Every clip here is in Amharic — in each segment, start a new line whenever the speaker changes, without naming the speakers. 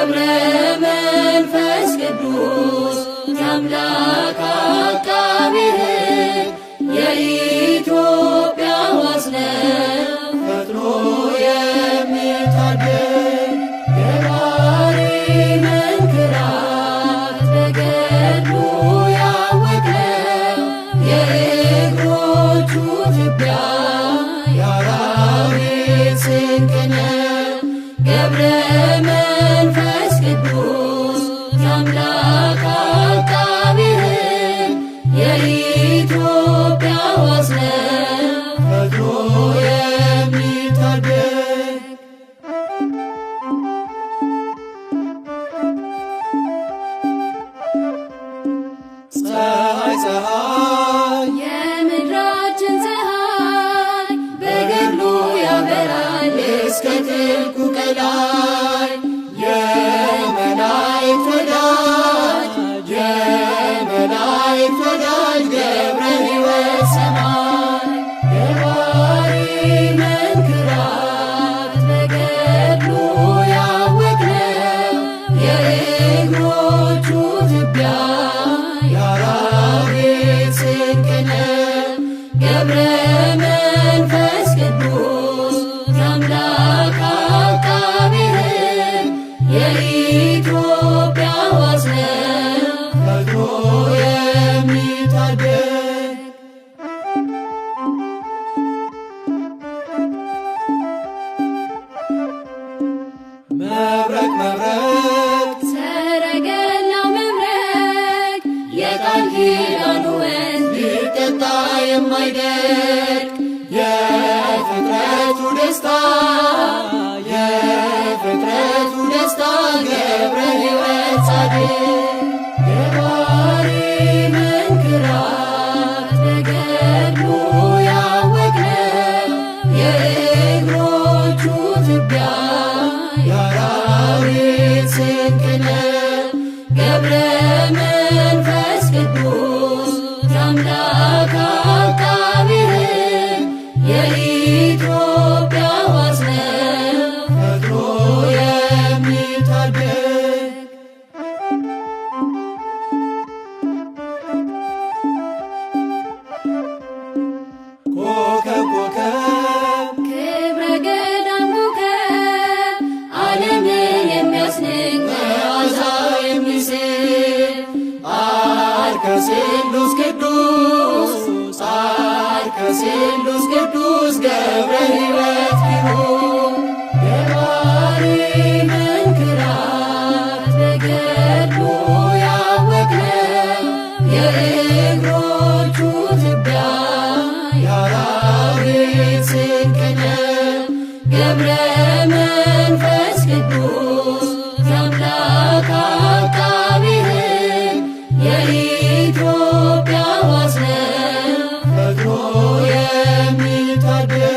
ገብረ መንፈስ ቅዱስ የአምላክ አቃቤ ሕግ የኢትዮጵያ ዋስ ነህ ፈጥኖ የሚታደግ ገባሬ መንክራት በገድሉ ያወቅነው የእግሮቹ ትቢያ የአራዊት ስንቅ ነው። ገብረ መንፈስ ቅዱስ የአምላክ አቃቤ ሕግ የኢትዮጵያ ዋስ ነህ ፈጥኖ የሚታደግ።
ፀሐይ ፀሐይ
የምድራችን ፀሐይ በገድሉ ያበራል
እስከ ጥልቁ ቀላይ የመላእክት ወዳጅ የመላእክት ወዳጅ ገብረ ሕይወት ሰማይ
ገባሬ መንክራት በገድሉ ያወቅነው የእግሮቹ ትቢያ
የአራዊት ስንቅ ነው።
ገብረ መንፈስ ቅዱስ የአምላክ አቃቤ ሕግ የኢትዮጵያ ዋስ ነህ
ፈጥኖ የሚታደግ። መብረቅ መብረቅ
ሰረገላው መብረቅ የቃል ኪዳኑ ወንዝ
ሊጠጣ የማይደርቅ የፍጥረቱ ደስታ የፍጥረቱ ደስታ ገብረ ሕይወት ጻድቅ
ገባሬ መንክራት በገድሉ ያወቅነው የእግሮቹ ትቢያ
የአራዊት ስንቅ ነው።
ገብረ መንፈስ ቅዱስ የአምላክ አቃቤ ሕግ የኢትዮጵያ ዋስ ነህ
ፈጥኖ የሚታደግ። ኮከብ ኮከብ
ክብረ ገዳም ኮከብ ዓለምን የሚያስንቅ
መዓዛ የሚስብ አርከ ስሉስ ቅዱስ አርከ ስሉስ ቅዱስ ገብረ ሕይወት ኪሩብ
ገባሬ መንክራት በገድሉ ያወቅነው የእግሮቹ ትቢያ
የአራዊት ስንቅ ነው።
ገብረ መንፈስ ቅዱስ የአምላክ አቃቤ ሕግ የኢትዮጵያ ዋስ ነህ
ፈጥኖ የሚታደግ።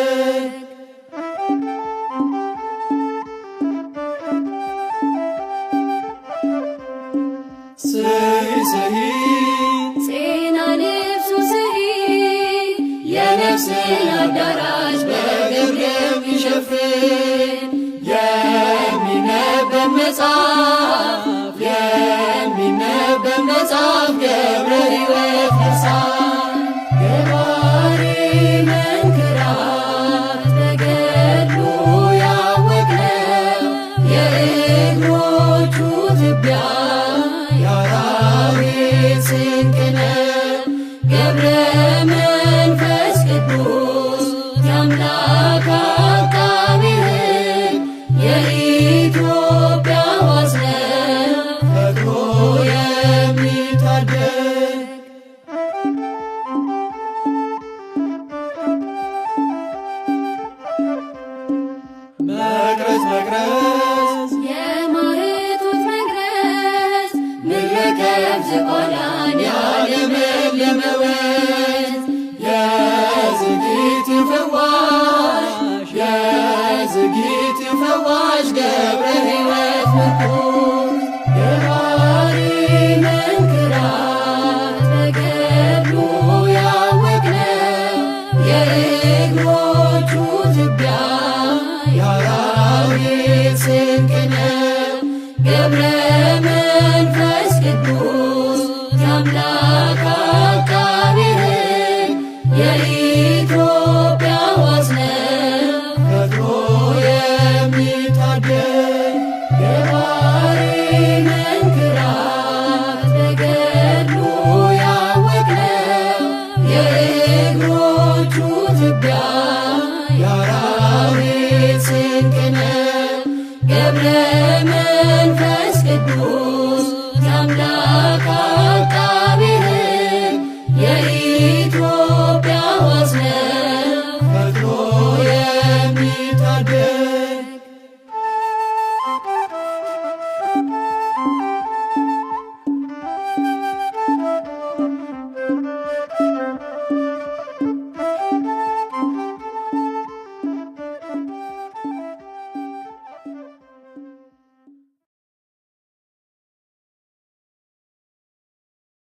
ስሂ ስሂ
ጼና ልብሱ ስሂ የነፍስን አዳራሽ
በግብር የሚሸፍን የሚነበብ መጽሐፍ የሚነበብ መጽሐፍ ገብረ ሕይወት ድርሳን
ገባሬ መንክራት በገድሉ ያወቅነው የእግሮቹ ትቢያ
የአራዊት ስንቅ ነው።
ገብረ መንፈስ ቅዱስ የአምላክ አቃቤ ሕግ የኢትዮጵያ ዋስ ነህ
ፈጥኖ የሚታደግ። መቅረዝ መቅረዝ
የማኅቶት መቅረዝ ምድረ ከብት ዝቋላን
ያለመለመ ወንዝ የዝጊት ፈዋሽ የዝጊት ፈዋሽ ገብረ ሕይወት ምርኩዝ
ገባሬ መንክራት በገድሉ ያወቅነው የእግሮቹ ትቢያ
የአራዊት ስንቅ ነው።
ገብረ